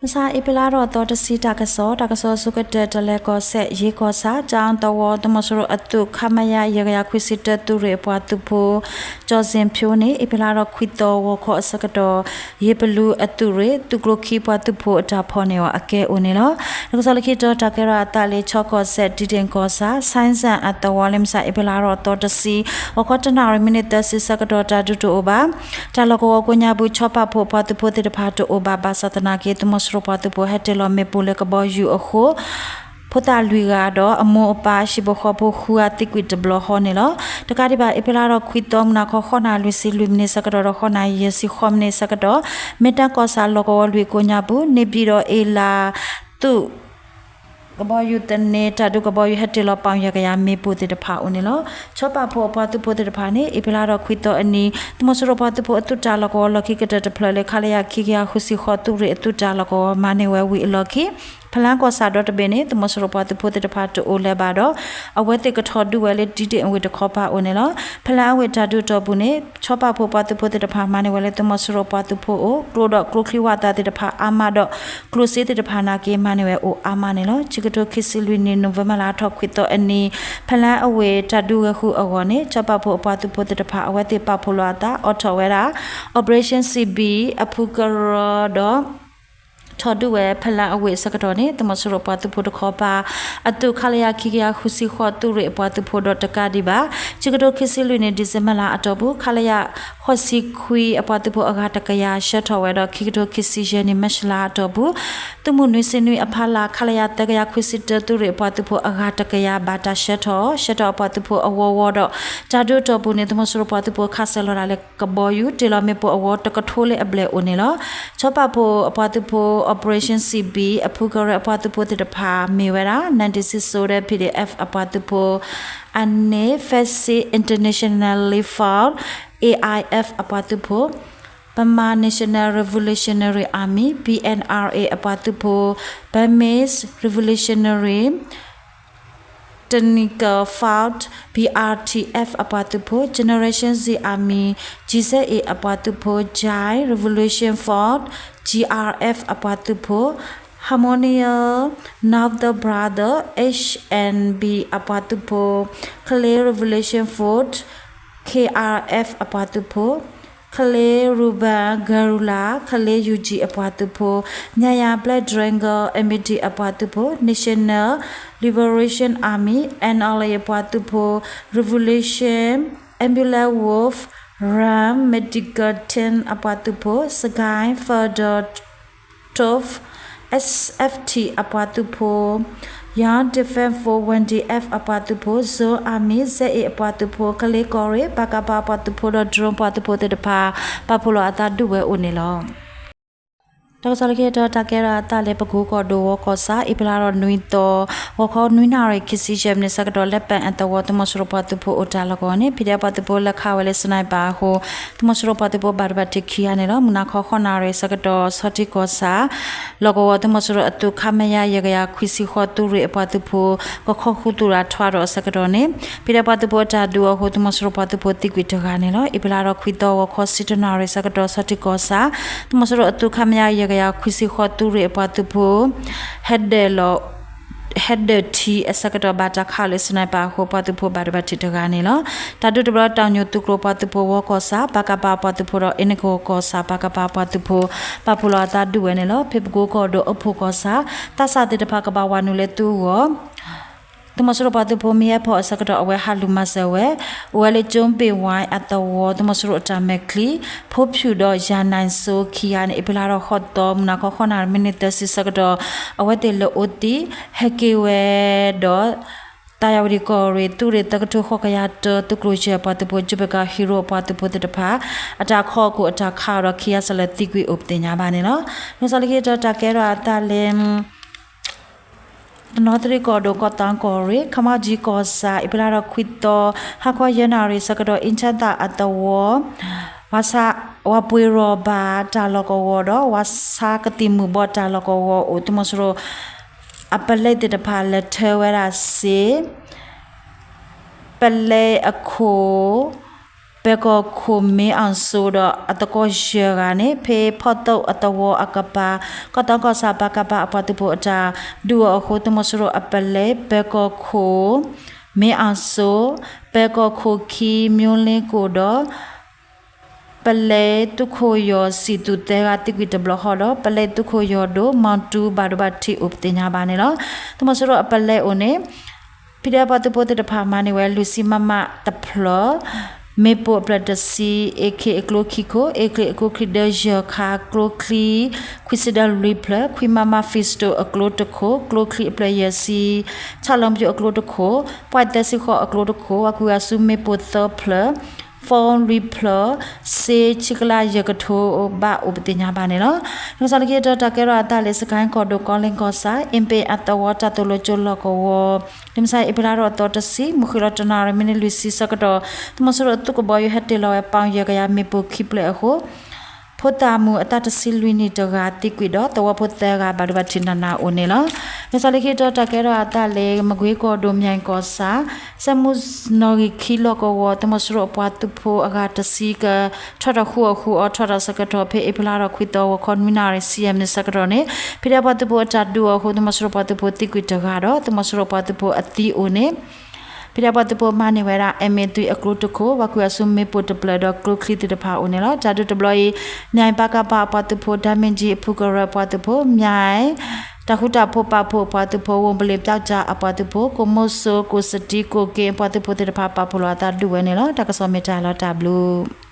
မုၢ်ဆါအ့ဖြ့လါထီၣ်သီတဆံတၢ်ကစီၣ်, တၢ်ကစီၣ်အဆိကတၢၢ် တလဲၤကီၢ်စဲၣ် ယ့ကီၢ်ဆၣ် ကၠီသဝီ သုးမီၤစိရိၤအသုး ခမရ ယဲၢ်ကယၤခွံဆံတၢ သုးရ့ၣ်အပှၤသုးဖိ ကၠီၣ်စ့ၣ်ဖၠိန့ၣ် အ့ဖြ့လါထီၣ်ခွံသီ ဂီၤခီအဆၢကတီၢ် ယ့ပလူအသုးရ့ၣ် သုးကျိခံပှၤသုးဖိအတၢ်ဖီၣ်န့ၢ်အီၤအကဲအိၣ်န့ၣ်လီၤ. တၢ်ကစီၣ်လၢခံတီၤ တၢ်ကဲထီၣ်အသးလၢ ခၠီကီၢ်စဲၣ် ဒံတ့ၣ်ကီၢ်ဆၣ် ဆဲစၣ်အသဝီလၢ မုၢ်ဆါအ့ဖြ့လါထီၣ်သီတဆံ ဂီၤခီတနၣ်ရံၣ် မံးနံးသၢဆံဆၢကတီၢ် တၢ်ဒုးတအိၣ်ဘၣ်. တၢ်လီၢ်ကဝီၤကိးညါပူၤ ခၠီပာ်ဖှိၣ်အပှၤသုးဖိသ့ၣ်တဖၣ်တအိၣ်ဘၣ် ဘၣ်ဆၣ်သနာ်က့ သုးမီၤစိရိၤပှၤသုးဖိဟဲတ့ၢ်လီၤမ့ၣ်ပိၢ်လၢကဘီယူၤအဃိ ဖိသၣ်လွံၢ်ဂၤဒီးအမိၢ်အပၢ် ဟံၣ်ဖိဃီဖိဃုဂၤသံကွံာ်တဘျီဃီန့ၣ်လီၤ. တကးဒံးဘၣ် အ့ဖြ့လါထီၣ်ခွံသီ မုၢ်နၤခီ ဃိးနၣ်ရံၣ်လွံၢ်ဆံလွံၢ်မံးနံးဆၢကတီၢ်ဒီး ဃိးနၣ်ရံၣ်ယဲၢ်ဆံဃိးမံးနံးဆၢကတီၢ် မ့ၢ်တၢ်ကီၢ်ဆၣ်လီၢ်ကဝီၤလွံၢ်ကိးညါပူၤ န့ၣ်ဘံၣ်ဒီးအ့လး သုး ကဘီယူၤသန့ တၢ်ဒုးကဘီယူၤဟဲတ့ၢ်လီၤပီၣ်ယဲၢ်ကယၤမ့ၣ်ပိၢ်သ့ၣ်တဖၣ်အိၣ်န့ၣ်လီၤ. ခၠီပာ်ဖှိၣ်အပှၤသုးဖိသ့ၣ်တဖၣ်န့ၣ် အ့ဖြ့လါထီၣ်ခွံသီအနံၤ သုးမီၤစိရိၤပှၤသုးဖိအသုးတၢ်လီၢ်ကဝီၤလီၢ်ခံကတၢၢ်တဖျၢၣ်လၢ ခလရ ခံကယၤဃုဆံဃိး သုးရ့ၣ်အသုးတၢ်လီၢ်ကဝီၤမၤန့ၢ်ဝဲဝံၤအလီၢ်ခံ ဖလါကီၢ်ဆၣ်ဒီတဘ့ၣ်န့ၣ် သုးမီၤစိရိၤပှၤသုးဖိသ့ၣ်တဖၣ်တအိၣ်လၢၤဘၣ်ဒီး အဝဲသ့ၣ်ကထီၣ်ဒုးဝဲလၢ ဒံတ့ၣ်အဝ့ၢ်တခီပၤအိၣ်န့ၣ်လီၤ. ဖလါအဝ့ၢ်တၢ်ဒုးအတီၢ်ပူၤန့ၣ် ခၠီပာ်ဖှိၣ်ပှၤသုးဖိသ့ၣ်တဖၣ်မၤန့ၢ်ဝဲလၢ သုးမီၤစိရိၤပှၤသုးဖိအိၣ် ကျိဒီးကျိချံဝၣ်သၣ်သ့ၣ်တဖၣ်အါမးဒီး ကျိၣ်စ့သ့ၣ်တဖၣ်နာ်က့ မၤန့ၢ်ဝဲအိၣ်အါမးန့ၣ်လီၤ. ခံကထိခံဆံလွံၢ်နံၣ် နိၣ်ဝ့ဘၢၣ်လါထီၣ်ခွံသီအနံၤ ဖလါအဝ့ၢ်တၢ်ဒုးဝဲဃုာ်အဂီၢ်န့ၣ် ခၠီပာ်ဖှိၣ်အပှၤသုးဖိသ့ၣ်တဖၣ် အဝဲသ့ၣ်ပာ်ဖှိၣ်လိာ်အသး အိးထီၣ်ဝဲဒၣ် Operation Sea Bear အဖုကရၢဒီး ထီၣ်ဒုးဝဲဖလါအဝ့ၢ်အဆၢကတီၢ်န့ၣ် သုးမီၤစိရိၤပှၤသုးဖိတခီပၤ အသုး ခလရ ခံကယၤဃုဆံဃိး သုးရ့ၣ်အပှၤသုးဖိဒီးတကးဒံးဘၣ် ခံကထိခံဆံလွံၢ်နံၣ် ဒံၣ်စ့ဘၢၣ်လါအတီၢ်ပူၤ ခလရ ဃိးဆံခွံ အပှၤသုးဖိအဂၤတကယၤဆှၢထီၣ်ဝဲဒီး ခံကထိခံဆံယဲၢ်နံၣ် မၢ်ၡးလါအတီၢ်ပူၤ သုးမုၢ်နွံဆံနွံအဖီလာ် ခလရ သၢကယၤခွံဆံတၢ သုးရ့ၣ်အပှၤသုးဖိအဂၤတကယၤဘၣ်တၢ်ဆှၢထီၣ် ဆှၢထီၣ်အပှၤသုးဖိအဝီဝီဒီး တၢ်ဒုးအတီၢ်ပူၤန့ၣ် သုးမီၤစိရိၤပှၤသုးဖိခးစၢၤလီၤဒၣ်လၢကဘီယူၤ တ့ၢ်လီၤမ့ၣ်ပိၢ်အဝီတကထိလၢအဘျဲၣ်အိၣ်န့ၣ်လီၤ. ခၠီပာ်ဖှိၣ်အပှၤသုးဖိ Operation Sea Bear အဖုကရၢအပှၤသုးဖိသ့ၣ်တဖၣ် မ့ၢ်ဝဲဒၣ် နၢ်ဒံၣ်စံၣ်စိၤဒီး ပီၣ်ဒီအ့ၣ်ဖၣ် အပှၤသုးဖိ အန့ၣ် Facil International Force, အ့ၣ်အၢႆၣ်အ့ၣ်ဖၣ် အပှၤသုးဖိ Burma National Revolutionary Army, B N R A အပှၤသုးဖိ Burmese Revolutionary Technical Force, B R T F အပှၤသုးဖိ Generation Z Army, G Z A အပှၤသုးဖိ Jain Revolution Force, G R F အပှၤသုးဖိ Harmonious Northern Brotherhood, H N B အပှၤသုးဖိ Karen Revolution Force, K R F အပှၤသုးဖိ Karen Urban Guerrilla, Karen U G အပှၤသုးဖိ Myaing Black Dragon, M B D အပှၤသုးဖိ National Liberation Army, N L A အပှၤသုးဖိ Revolution Ambulance Force, Ram Medical Team အပှၤသုးဖိ Sagaing Federal Force, S F T အပှၤသုးဖိ Young Defense Force, Y D F အပှၤသုးဖိ Zoland Army, Z A အပှၤသုးဖိ ကလ့ကီၢ်ရ့ၣ် ပကဖ အပှၤသုးဖိဒီး drone ပှၤသုးဖိသ့ၣ်တဖၣ် ပာ်ဖှိၣ်လီၤအသးဒုးဝဲအိၣ်န့ၣ်လီၤ. တၢ်ကစီၣ်လၢခံတခါ တၢ်ကဲထီၣ်အသးလၢ ပကိကီၢ်ဒိၣ် ဝီကီၢ်ဆၣ် အ့ဖြ့လါထီၣ်နွံသီ ဂီၤခီနွံနၣ်ရံၣ် ခံဆံယဲၢ်မံးနံးဆၢကတီၢ် လၢပၣ်အၣ်သဝီ သုးမီၤစိရိၤပှၤသုးဖိအိၣ်တၢ်လီၢ်ကဝီၤန့ၣ် ဖံးဒဲးပှၤသုးဖိလဲၤခးဝဲလၢ sniper အဃိ သုးမီၤစိရိၤပှၤသုးဖိဘၣ်ဒိဘၣ်ထံးခံဂၤန့ၣ်လီၤ. မုၢ်နၤခီဃိးနၣ်ရံၣ်ဆၢကတီၢ် ဆီထံကီၢ်ဆၣ် လီၢ်ကဝီၤ သုးမီၤစိရိၤအသုး ခမရ ယဲၢ်ကယၤခွံဆံဃိး သုးရ့ၣ်အပှၤသုးဖိ ကခီဃုာ်သူၣ်ရၣ်ထွဲဒီးအဆၢကတီၢ်န့ၣ် ဖံးဒဲးပှၤသုးဖိအတၢ်ဒုးအဃိ သုးမီၤစိရိၤပှၤသုးဖိသံကွံာ်တဂၤန့ၣ်လီၤ. အ့ဖြ့လါထီၣ်ခွံသီ ဂီၤခီဆံတၢနၣ်ရံၣ်ဆၢကတီၢ် ဆီထံကီၢ်ဆၣ် သုးမီၤစိရိၤအသုး ခမရ ယဲၢ်ကယၤခွံဆံဃိး သုးရ့ၣ်အပှၤသုးဖိ ဟဲဒၢးလီၤ ဟဲဒၢးထံအဆၢကတီၢ် ဘၣ်တၢ်ခးလၢ sniper အဃိ ပှၤသုးဖိဘၣ်ဒိဘၣ်ထံးတဂၤန့ၣ်လီၤ. တၢ်ဒုးတဘျီ တၢ်ညိၣ်သုးကျိၤပှၤသုးဖိ ဝီကီၢ်ဆၣ် ပကဖ အပှၤသုးဖိဒီး အ့န့ကဝီၤကီၢ်ဆၣ် ပကဖ အပှၤသုးဖိ ပာ်ဖှိၣ်လီၤအသးဒုးဝဲန့ၣ်လီၤ. ဖံးပကိကီၢ်ဒိၣ် အၣ်ဖှိၣ်ကီၢ်ဆၣ် သးစၢ်သ့ၣ်တဖၣ်ကဘၣ်ဝးနုာ်လၢသုဂီၢ် သုးမီၤစိရိၤပှၤသုးဖိမ့ၢ်ဟဲဖီၣ်အဆၢကတီၢ် အဝဲဟးလူၤမၤစၢၤဝဲ အိၣ်ဝဲလၢကၠိဘ့ၣ်ဝါအသဝီ သုးမီၤစိရိၤအတၢ်မဲာ်ချံ ဖိဖၠူၣ်ဒီးယၤနၢ်စိခံဂၤန့ၣ် အ့ဖြ့လါထီၣ်ဃိးသီ မုၢ်နၤခီဃိးနၣ်ရံၣ် မံးနံးသၢဆံဆၢကတီၢ် အဝဲသ့ၣ်လဲၤအိၣ်သံ ဟဲက့ၤဝဲဒီး သးယၤဝတံၣ်ကီၢ်ရ့ၣ် သုးရ့ၣ်သၢကထိဃိးကယၤတၢ သုးကျိၤယဲၢ်ပှၤသုးဖိ ကၠိဘ့ၣ်ကီၢ် hero ပှၤသုးဖိသ့ၣ်တဖၣ် အတၢ်ခီအခိၣ်အတၢ်ခးဒီး ခံဂၤစၢၤလၢာ်သံကွံာ်အိၣ်ပသ့ၣ်ညါဘၣ်န့ၣ်လီၤ. လီၤဆီလၢခံတၢ်ကဲထီၣ်အသးလၢ တနီသရံၣ်ကီၢ်ဒိၣ် ကီၢ်သီကီၢ်ရ့ၣ် ခမီကၠံကီၢ်ဆၣ် အ့ဖြ့လါထီၣ်ခွံသီ ဟါခီယဲၢ်နၣ်ရံၣ်ဆၢကတီၢ် အ့ၣ်ဆၣ်သၣ်အသဝီ ဝၤဆါ ဝၤပှ့ၤရီၣ်ဘၣ်တၢ်လီၢ်ကဝီၤဒီး ဝၤဆါကသံၣ်မူၤဘှီးတၢ်လီၢ်ကဝီၤအိၣ် သုးမီၤစိရိၤ အပလဲသ့ၣ်တဖၣ်လဲၤထၢဝဲဒၣ်စ့ ပလဲအခိၣ် ပၢၤကီၢ်ခိၣ်မ့အီၣ်စိဒီးအသကိးယဲၢ်ဂၤန့ၣ် ဖဲဖီၣ်သိၣ်အသဝီအကပၤ ကီၢ်သီကီၢ်ဆၣ် ပကဖ အပှၤသုးဖိအတၢ်ဒုးအီၤအဃိ သုးမီၤစိရိၤအပလဲ ပၢၤကီၢ်ခိၣ် မ့အီၣ်စိ, ပၢၤကီၢ်ခိၣ်ခံ မျိုးလင်းကိုဒီး ပလဲသုးခိၣ်ယီၤ စံၣ်သူး သၢဂၤသံကွံာ်တဘျီဃီဒီး ပလဲသုးခိၣ်ယီၤဒိၣ် မီၣ်တူ ဘၣ်ဒိဘၣ်ထံးအိၣ်ပသ့ၣ်ညါဘၣ်န့ၣ်လီၤ. သုးမီၤစိရိၤအပလဲအိၣ်န့ၣ် ဖံးဒဲးပှၤသုးဖိသ့ၣ်တဖၣ်မၤန့ၢ်ဝဲ လွံၢ်ဆံ မမ တဖျၢၣ်, မ့ၣ်ပိၢ်အဖျၢၣ်တဆံ, အ့ၣ်ခ့ၣ်အကျိခံခိၣ်, အ့ၣ်ခ့ၣ်အကျိခံဒၢယဲၢ်ခါ, ကျိချံ ခွံဆံဒၢလွံၢ်ဖျၢၣ်, ခွံ မမ ပံစတိၣ်အကျိတခိၣ်, ကျိချံအဖျၢၣ်ယဲၢ်ဆံ, ဆၣ်လီၤပျူၤအကျိတခိၣ်, ပွဲၣ်သၢဆံဃိးအကျိတခိၣ်, ပှၤကွံာ်အစုမ့ၣ်ပိၢ်သၢဖျၢၣ်, ဖီလွံၢ်ဖျၢၣ်, စ့ဆံကလးယဲၢ်ကထိဘၣ်အိၣ်ပသ့ၣ်ညါဘၣ်န့ၣ်လီၤ. နကစၢ်လၢခံတီၤတၢ်ကဲထီၣ်အသးလၢ စကဲၣ်ကီၢ်ဒိၣ် ကီလ့ၣ်ကီၢ်ဆၣ် အ့ပ့အသဝီတၢ်သိၣ်လိကၠိလီၢ်ကဝီၤ လၢမုၢ်ဆါအံၤ အ့ဖြ့လါထီၣ်သီတဆံ မုၢ်ဃ့ၢ်လီၤတနၣ်ရံၣ် မံးနံးလွံၢ်ဆံဆၢကတီၢ် သုးမီၤစိရိၤအသုးကဘီယူၤဟဲတ့ၢ်လီၤဝဲ ပီၣ်ယဲၢ်ကယၤမ့ၣ်ပိၢ်ခံဖျၢၣ်အဃိ ဖိသၣ်မုၣ်အသးတဆံလွံၢ်နံၣ်တဂၤသံကွံာ်ဒီး သဝီဖိသၢဂၤဘၣ်ဒိဘၣ်ထံးနးနးအိၣ်န့ၣ်လီၤ. နကစၢ်လၢခံတီၤတၢ်ကဲထီၣ်အသးလၢ မကွ့ကီၢ်ဒိၣ် မၠဲၣ်ကီၢ်ဆၣ် စဲမူနီၣ်ဂံၢ်ခံလီၢ်ကဝီၤ သုးမီၤစိရိၤအပှၤသုးဖိအဂၤတဆံက ထီၣ်တၢ်ဃူအီၣ်ဃူအီထီၣ်တၢ်ဆၢကတီၢ် ဖဲအ့ဖြ့လါထီၣ်ခွံသီ ဂီၤခီနွံနၣ်ရံၣ် ဆံယဲၢ်မံးနံးဆၢကတီၢ်န့ၣ် ဖံးဒဲးပှၤသုးဖိအတၢ်ဒုးအီၤအဃိ သုးမီၤစိရိၤပှၤသုးဖိသံကွံာ်တဂၤဒီး သုးမီၤစိရိၤပှၤသုးဖိအသံအိၣ်န့ၣ် ဖံးဒဲးပှၤသုးဖိမၤန့ၢ်ဝဲဒၣ် အ့မ့ၣ်သွံၣ်အကျိတခိၣ်, ပှၤကွံာ်အစုမ့ၣ်ပိၢ်တဖျၢၣ်ဒီးကျိချံသ့ၣ်တဖၣ်အိၣ်န့ၣ်လီၤ. တၢ်ဒုးတဘျီအံၤ မၠဲၣ်ပကဖအပှၤသုးဖိ, ဒၢမ့ၢ်ကၠံအဖုကရၢအပှၤသုးဖိ, မၠဲၣ် တၢ်ဃူတၢ်ဖိးပာ်ဖှိၣ်အပှၤသုးဖိ, ဝူပလ့ၤပျီကၠၣ်အပှၤသုးဖိ, ကိၣ်မိၣ်စိ, ကိၣ်စတံ, ကိၣ်က့အပှၤသုးဖိသ့ၣ်တဖၣ်ပာ်ဖှိၣ်လီၤအသးဒုးဝဲန့ၣ်လီၤ. တၢ်ကစီၣ်မ့ၢ်တၢ်လီၤတၢ်ဘျုး